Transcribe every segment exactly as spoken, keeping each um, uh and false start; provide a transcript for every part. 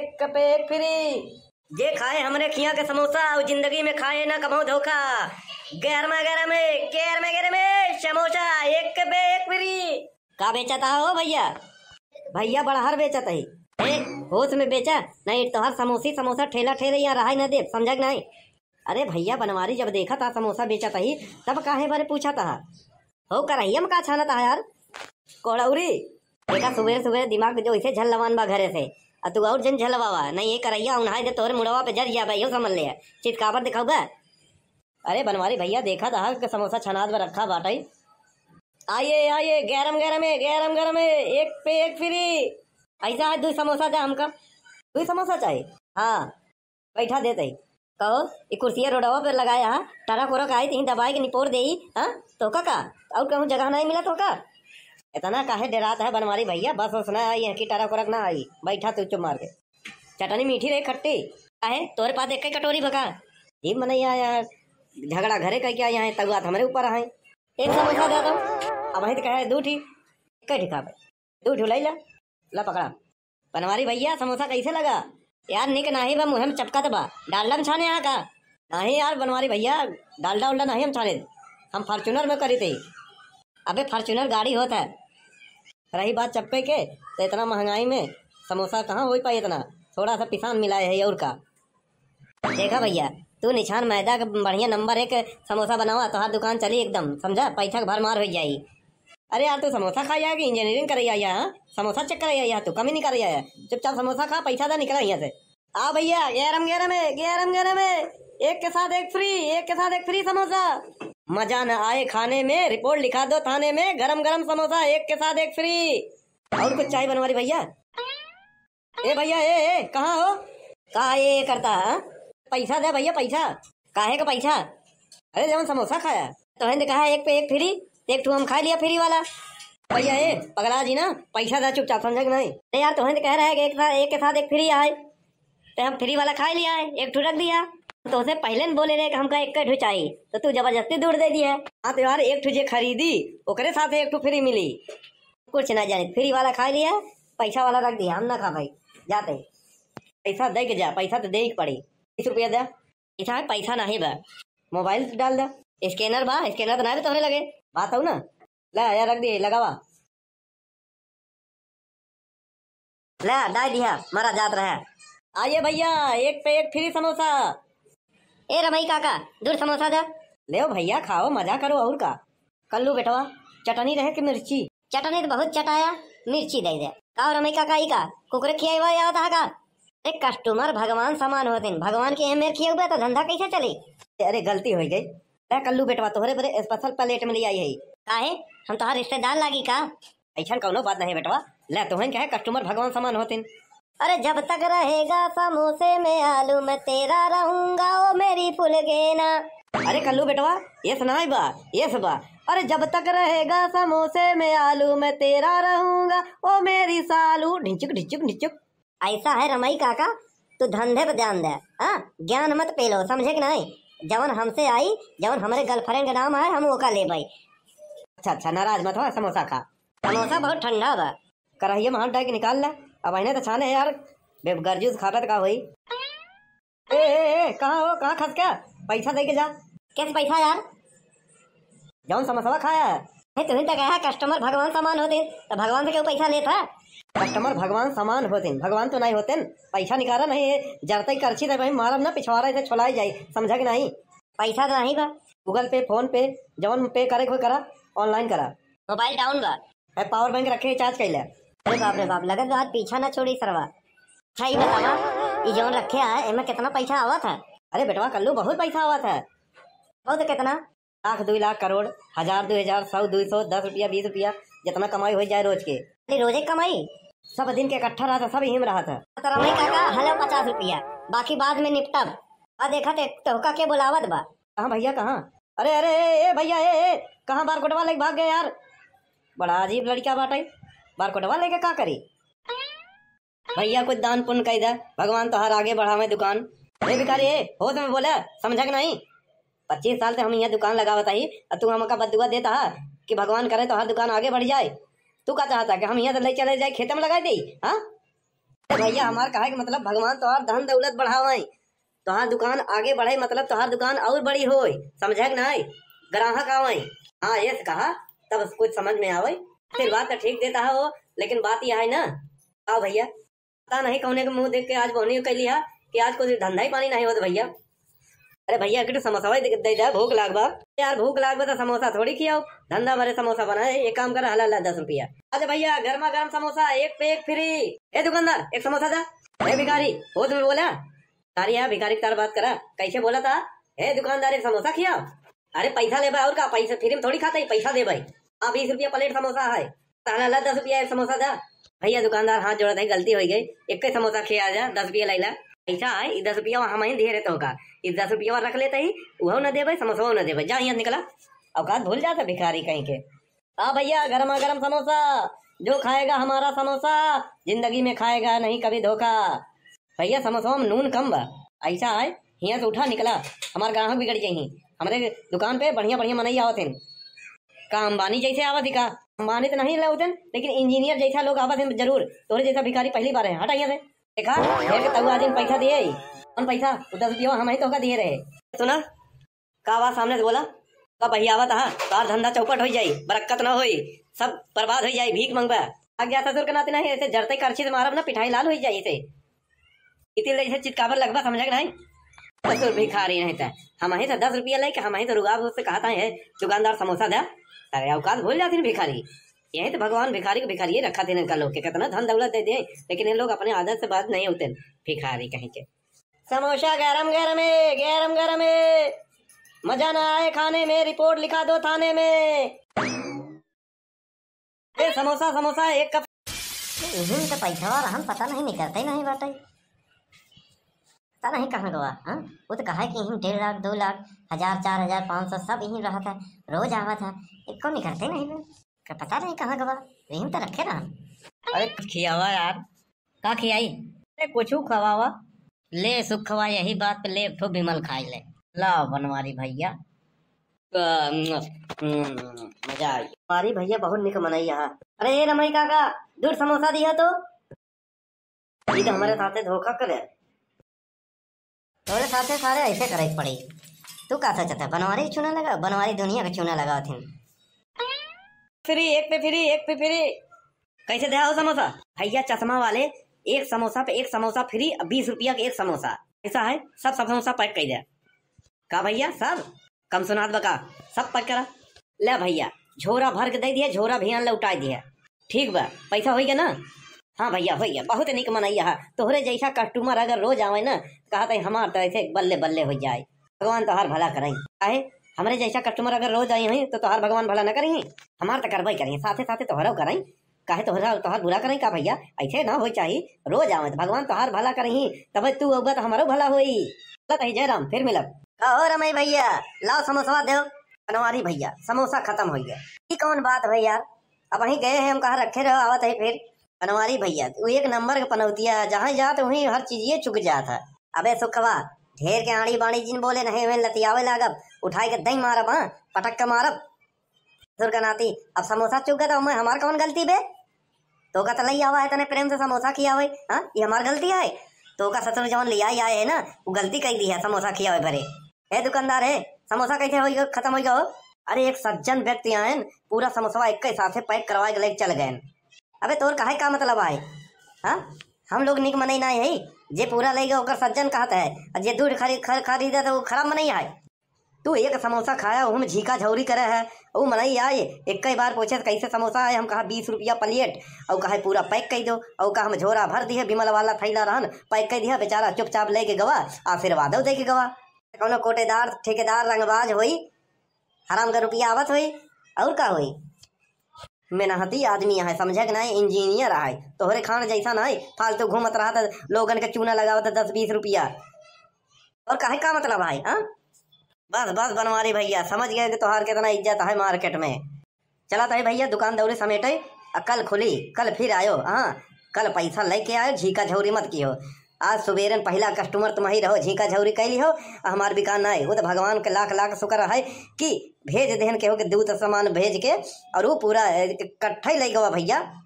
एक पे एक फ्री। जे खाए हमरे खिया के समोसा, अउ जिंदगी में खाए ना कबहूँ धोखा। गरमा गरम है, गरमा गरम है समोसा, एक पे एक फ्री। का बेचत हा हो भइया? भइया बड़हर बेचत ही। ए, होश में बेचा, नहीं तोहर समोसी समोसा ठेला ठेले यहाँ रहाई ना देब, समझा कि नहीं? अरे भइया बनवारी जब देखत हा समोसा बेचत ही, तब काहे बरे पूछत हा? हो करहिया में का छानत हा यार? कोड़ौरी, देखा सुबेरे सुबेरे दिमाग जो ऐसे झल्लवान बा घरे से, आ तू और जन झलवावा, नहीं ये करहिया उन्हाई दे तोहरे मुड़वा पे जर जाबे, यो समझ ले, चितकाबर दिखाउबे। अरे बनवारी भइया देखत हा कि समोसा छनात बा रखा बाटई। आइए आइए, गरम गरम है, गरम गरम है, एक पे एक फ्री। ऐसा है, दुई समोसा दे हमका। दुई समोसा चाही? हाँ, बैठा देत ही। कहो, ई कुर्सिया रोडवा पे लगाया हा, टरक उरक आई, तहीं दबाई के निपोर देई, हाँ? तोहका का? और कहूँ जगह नहीं मिला तोहका? इतना काहे डेरात हा बनवारी भइया, बस वस ना आई है कि टरक उरक ना आई, बैठा तू चुप मार के। चटनी मीठी रही खट्टी? काहे, तोरे पास एक ही कटोरी बा का? ई मनैया यार, झगड़ा घरे कह के आए हैं, तब बात हमरे ऊपर आहे। एक समोसा दे दो। अब वहीं तो कहे दू ठी, एक ही खाबे, दू ठी लई ला। ला पकड़ा। बनवारी भइया, समोसा कैसे लगा? यार, निक नाही बा, मुँह में चपकत बा। डालडा में छाने हा का? नहीं यार बनवारी भइया, डालडा उलडा नहीं हम छाने, हम Fortuner में करी थे। अबे Fortuner गाड़ी होत है। रही बात चप्पे के, तो इतना महंगाई में समोसा कहाँ हो पाई इतना? थोड़ा सा पिसान मिलाए है और का। देखा भइया, तू निछान मैदा के बढ़िया नंबर एक समोसा बनावा, तोहार दुकान चली एकदम, समझा? पैसा के भरमार हो जाई। अरे यार, तू समोसा खाए आया कि engineering करे आया, हाँ? समोसा check करे आया, तू कमी नहीं करे आया। चुपचाप समोसा खा, पैसा दे, निकला यहाँ से। आ भइया, गरम गरम है, गरम गरम है, एक के साथ एक फ्री, एक के साथ एक फ्री समोसा। मजा न आए खाने में, रिपोर्ट लिखा दो थाने में, गरम गरम समोसा एक के साथ एक फ्री। और कुछ चाही बनवारी भइया? ए भइया, ए, ए, कहाँ हो? का ए, ए करता है, हाँ? पैसा दे भइया, पैसा। काहे का पैसा? अरे जवन समोसा खाया। तोहन तो कहा एक पे एक फ्री, एक ठू हम खा लिया फ्री वाला। भइया ए, पगला जी ना, पैसा दे चुपचाप, समझा कि नहीं? अरे यार, तोहन तो कह रहा है कि एक साथ, एक के साथ एक फ्री आए, तो हम फ्री वाला खा लिया है, एक ठू रख दिया। तोहसे पहले न बोले रहे कि हमका एक ठू चाहिए, तो तू जबरदस्ती दूर दे दिया। हाँ तो यार, एक ठू जे खरीदी, ओकरे साथ एक ठू फ्री मिली। कुछ ना जाने, फ्री वाला खा लिया, पैसा वाला रख दिया, हम ना खा भाई, जाते। पैसा दे के जा, पैसा तो दे के पड़ी। बीस रुपया दे। इसा पैसा नाही बा। मोबाइल डाल दे। Scanner बा, scanner तो नाही बा तोहरे लगे। बात हो ना, ले यार रख दिए, लगावा। ले, डाल दिया, मरा जात रहा। आइए भइया, एक पे एक फ्री समोसा। ए रमई काका, दूर समोसा दे। लेव भइया, खाओ, मजा करो, और का। कल्लू बेटवा, चटनी रहे कि मिर्ची? चटनी तो बहुत चटाया, मिर्ची दे दे। का हो रमई काका, ई का कुकुरे खियाई वाई आवत हा का? अरे customer भगवान समान होतिन, भगवान के एहमेर खियउबे तो धंधा कैसे चली? अरे गलती होइ गई। ले कल्लू बेटवा, तोहरे बरे special plate में ले आई है। काहे, हम तोहार रिश्तेदार लागी का? ऐसन कौनो बात नहीं बेटवा, ले तोहन कहे customer भगवान समान होतिन। अरे जब तक रहेगा समोसे में आलू मैं तेरा रहूंगा ओ मेरी फुलगेना। अरे कल्लू बेटवा, एस नाई बा, एस बा। अरे जब तक रहेगा समोसे में आलू मैं तेरा रहूंगा ओ मेरी सालू, ढिचुक ढिचुक ढिचुक। ऐसा है रमई काका, तू धंधे पे ध्यान दे, हाँ, ज्ञान मत पेलो, समझे कि नहीं? जवन हमसे आई, जवन हमरे girlfriend के नाम है, हम ओका लेबै। अच्छा अच्छा, नाराज मत हो, समोसा खा। समोसा बहुत ठंडा बा। करहिया में हाथ डाल के निकाल ले। अब अहिने तो छाने है यार, बेगरजू से खाबे तो का होई? ए, ए, ए, कहाँ हो, कहाँ खस क्या? पैसा दे के जा। कैसे पैसा यार? जौन समोसवा खाया है। नहीं, तुहीं तो कहा customer भगवान समान होते, तो भगवान से क्यों पैसा लेता? Customer भगवान समान होते, भगवान तो नहीं होते। पैसा निकाला नहीं है, जरते ही करछी दे भाई, मारब ना, पिछवाड़ा इसे छोलाई जाई, समझा कि नहीं? पैसा तो नहीं बा। Google Pay, PhonePe, जौन pay करे को करा, online करा। मोबाइल down बा। है power bank रखे, charge कैले। अरे बाप रे बाप, लगत बा आज पीछा ना छोड़ी सरवा। अच्छा, ई बतावा, ई जौन रखे है, एमे कितना पैसा आवत है? अरे बेटवा कल्लू, बहुत पैसा आवत है। बहुत कितना? लाख, दुई लाख, करोड़, हजार, दुई हजार, सौ, दुई सौ, दस रुपया, बीस रुपया, जितना कमाई हो जाए रोज के। खाली रोजे कमाई? सब दिन के इकट्ठा रहत है, सब यहीं में रहत है। तो रमई काका, हलो पचास रुपया, बाकी बाद में निपटब। आ देखा ते, तोहका के बुलावत बा। कहाँ भैया, कहाँ? अरे, अरे, ए, ए, भैया, ए, ए, कहाँ बारकोटवा लेके भाग गए यार? बड़ा अजीब लड़का बाटे, बारकोटवा लेके का करी? भैया, कुछ दान पुण्य कई दे, भगवान तोहार आगे बढ़ावे दुकान। ए भिखारी, ए, होश में बोले, समझा कि नहीं? पच्चीस साल से हम यहाँ दुकान लगावत आई, और तू हमका बद्दुआ देता है कि भगवान करे तोहार दुकान आगे बढ़ जाए। तू का चाहता कि हम यहाँ से ले चले जाए, खेते में लगाई दे? हाँ, भैया, हमार कहे के मतलब भगवान तोहार धन दौलत बढ़ावे, तोहार दुकान आगे बढ़े, मतलब तोहार दुकान और बड़ी होए, समझे कि नाहीं? ग्राहक आवे। हाँ, ये से कहा, तब कुछ समझ में आवे। फिर बात तो ठीक देता है वो, लेकिन बात यह है ना, आओ भैया, पता नहीं कौने के मुंह देख के आज बोहनी कैली है कि आज कुछ धंधा ही पानी नहीं होत भैया। अरे भैया, एक ठो समोसा दे, दे दे, भूख लाग बा। यार, भूख लाग बा तो समोसा थोड़ी खियाओ, धंधा भरे समोसा बना है। एक काम कर, हला ला दस रुपया। अच्छा भैया, गर्मा गर्म समोसा, एक पे एक फ्री। ए दुकानदार, एक समोसा दा। ए भिखारी, होश में बोला। सारी यहाँ भिखारी के तरह बात करा, कैसे बोला था? ए दुकानदार, एक समोसा खियाओ। अरे पैसा लेबा और का, पैसा फ्री में थोड़ी खाता है, पैसा देबा। हाँ, बीस रुपया प्लेट समोसा है। ताला ला, दस रुपया एक समोसा दा। भैया दुकानदार, हाथ जोड़त है, गलती होइ गई, एक ही समोसा खिया जा, दस रुपया लैला। पैसा है, ई दस रुपया हम ही दिए रहे तोहका, ई दस रुपया रख लेते ही, वह न देबे, समोसा न देबे, जा यहाँ निकला। औकात भूल जाता भिखारी कहीं के। हाँ भैया, गर्मा गर्म समोसा, जो खाएगा हमारा समोसा, जिंदगी में खाएगा नहीं कभी धोखा। भैया, समोसा में नून कम बा। ऐसा है, हियाँ से उठा निकला, हमार ग्राहक बिगड़ जाई। हमरे दुकान पे बढ़िया बढ़िया मनई आवत हैं, का अंबानी जैसे आवत ही का? अंबानी तो नहीं लावत हैं, लेकिन इंजीनियर जैसा लोग आवत हैं जरूर। तोरे जैसा भिखारी पहली बार है, हटा यहाँ से। देखा, ढेर के तउआ दिन पैसा दिए, कौन पैसा? वो दस रुपया हम ही तोहका दिए रहे। सुना, का बात सामने से बोला? का बहियावत हा, तोहार धंधा चौपट होइ जाई, बरक्कत न होई, सब बर्बाद होइ जाई, भीख मंगबा। आ गया ससुर के नाती नहीं, ऐसे जरते करछी से मारब ना, पिठाई लाल होइ जाई ऐसे। इतिल जैसे चितकाबर लगबा, समझा कि नहीं? ससुर भिखारी नहीं था, हम ही तो दस रुपया लेके, हम ही तो रुआब से कहा था, "हे दुकानदार, समोसा दे।" अरे औकात भूल जाती भिखारी। यही तो भगवान भिखारी को भिखारी रखा थे इनका लोग के, कितना धन दौलत दे दे, लेकिन ये लोग अपने आदत से बाज नहीं होते, भिखारी कहीं के। समोसा गरम गरम है, गरम गरम है। मजा ना आए खाने में, रिपोर्ट लिखा दो थाने में। ए, समोसा, समोसा, एक कप। इहिन तो पैसवा रहन, पता नहीं निकलते नहीं बाटे। पता नहीं कहाँ गवा, हाँ? वो तो कहा है कि इहिन डेढ़ लाख, दो लाख, हजार, चार हजार, पाँच सौ सब इहिन रहत है, रोज आवत है, एको निकलते नहीं बे। का पता नहीं कहाँ गवा, इहिन तो रखे रहन। अरे कुछ खियावा यार। का खियाई? अरे कुछ खवावा। ले सुखवा, यही बात पे ले, एक ठो विमल खाई ले। ला बनवारी भैया। अ, मजा आई। बनवारी भैया बहुत निक मनई हा। अरे ए रमई काका, दूर समोसा दिया तो। ये तो हमारे साथे धोखा करे। तोरे साथे सारे ऐसे करे के पड़ी। तू का सोचत है, बनवारी के चूना लगा? बनवारी दुनिया के चूना लगावत हिन। फ्री, एक पे फ्री, एक पे फ्री। कैसे दे हो समोसा? भैया चश्मा वाले, एक समोसा पे एक समोसा फ्री, अब बीस रुपया के एक समोसा। ऐसा है, सब समोसा पैक कर दे। का भैया, सब? कम सुनात बा का? सब पैक करा। ले भैया, झोरा भर के दे दिया, झोरा भियान लौटाई दिया। ठीक बा, पैसा होई गया ना? हाँ भैया, होई गया। बहुत निक मनई हा। तोहरे जैसा कस्टमर अगर रोज आवे ना, कहत है हमार तो ऐसे बल्ले बल्ले हो जाए। भगवान तोहार भला करई। काहे? हमरे जैसा कस्टमर अगर रोज आई हुई तो तोहार भगवान भला न करी? हमार तो करबई करी, साथे साथे तोहरो करई। काहे तोहरा, तोहार बुरा करई का भैया? ऐसे ना होई चाही, रोज आवे तो भगवान तोहार भला करई, तबे तू अउबा तो हमरो भला होई। चलत ही जयराम, फिर मिलब। का हो रमई भैया, लाओ समोसवा देव। बनवारी भैया, समोसा खत्म होई गए। ई कौन बात भई यार? अबहीं गए हैं हम, कहाँ रखे रहो, आवत है फिर। बनवारी भैया, तू एक नंबर के पनौतिया, जहाँ जात वहीं हर चीज ये चुक जात है। अबे सुखवा, ढेर के आड़ी बाड़ी जिन बोले नहीं, वहीं लतियावे लागब, उठाई के दई मारब, हाँ, पटक के मारब। ससुर का नाती, अब समोसा चुक गए तो हमें, हमार कौन गलती बे? तोका तो लई आवा है, तने प्रेम से समोसा खियावे, हाँ, ये हमार गलती है? तोका ससुर जवन लियाई आए है ना, वो गलती कई दी है समोसा खियावे भरे। हे दुकानदार है, समोसा कैसे होई गयो, खत्म होई गयो? अरे एक सज्जन व्यक्ति आयन, पूरा समोसवा एक के साथे पैक करवाए के लेके चल गए। अबे तोर काहे का मतलब आए? हाँ, हम लोग निक मनई ना है, जे पूरा ले गए ओकर सज्जन कहत है, और जे दूर खरीद खर, खरीदे तो वो खराब मनई है। तू एक समोसा खाया, ओहम झीका झौरी करे है। ऊ मनई आए, एक कई बार पूछे, "कैसे समोसा है?" हम कहा, "बीस रुपया प्लेट।" और कहे, "पूरा पैक कर दो।" और कहा, "हम झोरा भर दिए, विमल वाला थैला रहन, पैक कर दिया।" बेचारा चुपचाप लेके गवा, आशीर्वादो दे के गवा। कौनो कोटेदार, ठेकेदार, रंगबाज होई, हराम का रुपया आवत होई, और का होई? मेहनती आदमी है, समझे के नहीं, इंजीनियर है, तोहरे खान जैसा नहीं, फालतू घूमत रहा था, लोगन के चूना लगावत दस बीस रुपया। और काहे का मतलब है, हाँ? बस, बस बनवारी भैया, समझ गए कि तोहार कितना इज्जत है मार्केट में। चला तो भैया, दुकान दौरी समेटे, आ कल खुली, कल फिर आयो, हाँ, कल पैसा लेके आयो, झीका झौरी मत कियो। आज सुबेरन पहला कस्टमर तुम ही रहो, झीका झौरी कैली हो, आ हमार बिकान ना है। वो तो भगवान के लाख लाख शुक्र है कि भेज देहन केहू के दूत समान भेज के, और वो पूरा, ए, इकट्ठा ही ले गवा भैया।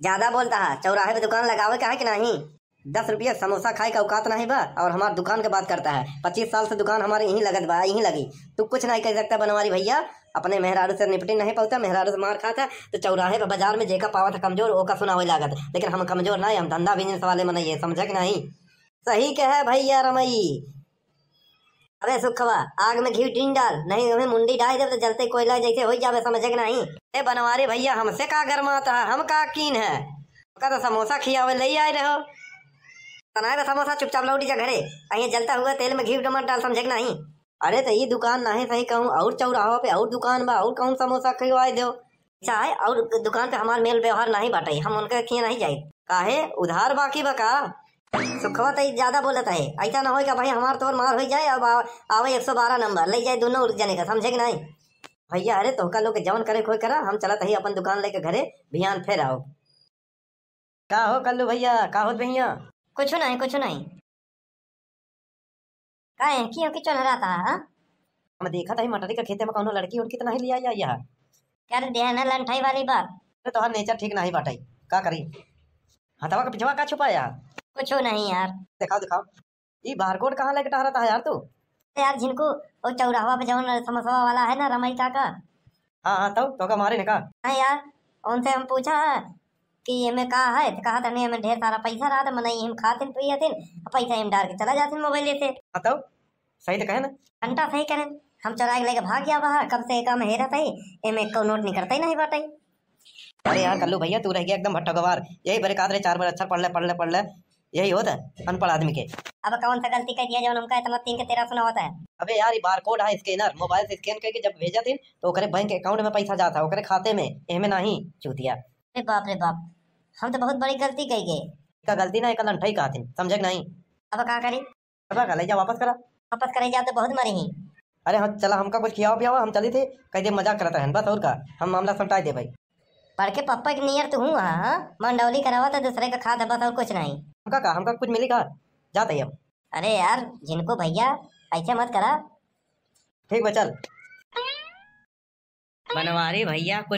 ज्यादा बोलता है, चौराहे पे दुकान लगावे का है कि नहीं? दस रुपया समोसा खाए का औकात नहीं बा और हमार दुकान के बात करता है। पच्चीस साल से दुकान हमारे यहीं लगत बा, यहीं लगी। तू कुछ नहीं कह सकता बनवारी भैया, अपने मेहरारू से निपटी नहीं पावता, मेहरारू से मार खाता, तो चौराहे पे बाजार में जेका पावत है कमजोर, ओका सुनावे लागत। लेकिन हम कमजोर नहीं, हम धंधा बिजनेस वाले मनई है, समझे कि नहीं? सही कहे भैया रमई। अबे सुखवा, आग में घी टीन डाल, नहीं हमें मुंडी डाल देब तो जलते कोयला जैसे हो जावे, समझे कि नहीं? ए बनवारी भैया, हमसे का गरमात है, हम का कीन है? का तो समोसा खियावे ले आए रहो। तनाए बे समोसा, चुपचाप लौटी जा घरे। अहिए जलता हुआ तेल में घी मत डाल, समझे कि नहीं? अरे तो ई दुकान नाहीं सही कहूँ, और चौराहा पे और दुकान बा, और कहूँ समोसा खियाए दो। चाहे और दुकान पे हमार मेल व्यवहार नहीं बाटे, हम उनके किए नहीं जाए। काहे, उधार बाकी बा का? सुखवा तो ई ज्यादा बोलत है, ऐसा ना होए का भाई हमार तोर मार हो जाए, अब आ-, आवे एक सौ बारह नंबर ले जाए दोनों जने का, समझे कि नहीं? भैया अरे तोहका लोग के जवन करे खोए करा, हम चलत ही अपन दुकान लेके घरे, बिहान फिर आओ। का हो कल्लू भैया, का होत भैया? कुछ नहीं, कुछ नहीं। का है, की हो, की चल रहा था, हाँ? हम देखा था मटरी के खेते में कौनो लड़की उड़की तो नहीं लिया या, या? कर दे ना लंठाई वाली बात। अरे तोहार नेचर ठीक नहीं बाटे, का करी? हथवा के पिछवा का छुपाया? कुछ नहीं यार। दिखाओ, दिखाओ। ई बारकोड कहाँ लेके टहरत है यार तू? अरे यार झिनको, वो चौराहा पे जौन समोसवा वाला है ना रमई काका। हाँ, हाँ, तब तो का मारे ने का? हाँ यार, उनसे हम पूछा है कि एमे का है, तो कहा तने एमे ढेर सारा पैसा रहा था, मनई हम खातिन पियतिन, पैसा हम डाल के चला जातिन मोबाइल से। हाँ तब सही तो कहे ना। घंटा सही करें, हम चुराए के लेके भाग गया बाहर, कब से एक हम हेरत है, एमे को नोट निकलते ही नहीं बाटे। अरे यार कल्लू भैया, तू रह गया एकदम भट्टा गवार। यही बरे कहत रहे चार बार अक्षर पढ़ ले, पढ़ ले, पढ़ ले, यही होत है अनपढ़ आदमी के। अब कौन सा गलती कर दिया जौन हमका इतना तीन के तेरह सुनावत है? अबे यार, ये बारकोड है, स्कैनर, मोबाइल से स्कैन करके जब भेजत है तो ओकरे बैंक अकाउंट में पैसा जाता है, ओकरे खाते में, एमे नहीं चूतिया। अरे बाप रे बाप, हम तो बहुत बड़ी गलती कर गए। का गलती ना, एक लंठाई कहत है, समझे कि नहीं? अब का करी? अब का, ले जा, वापस करा। वापस करे जाब तो बहुत मरी ही। अरे हाँ, चला, हमका कुछ खियावा पियावा, हम चली थे, कह दे मजाक करत रहन, बस और का, हम मामला सलटाए दे भाई। बड़के पप्पा के नियर तू हूँ, हाँ, हाँ, मंडौली करावा तो दूसरे का खात है, बस और कुछ नहीं। हमका का, हमका कुछ मिली का? जात है अब। अरे यार झिनको भैया, ऐसे मत करा। ठीक बा, चल। बनवारी भैया, कुछ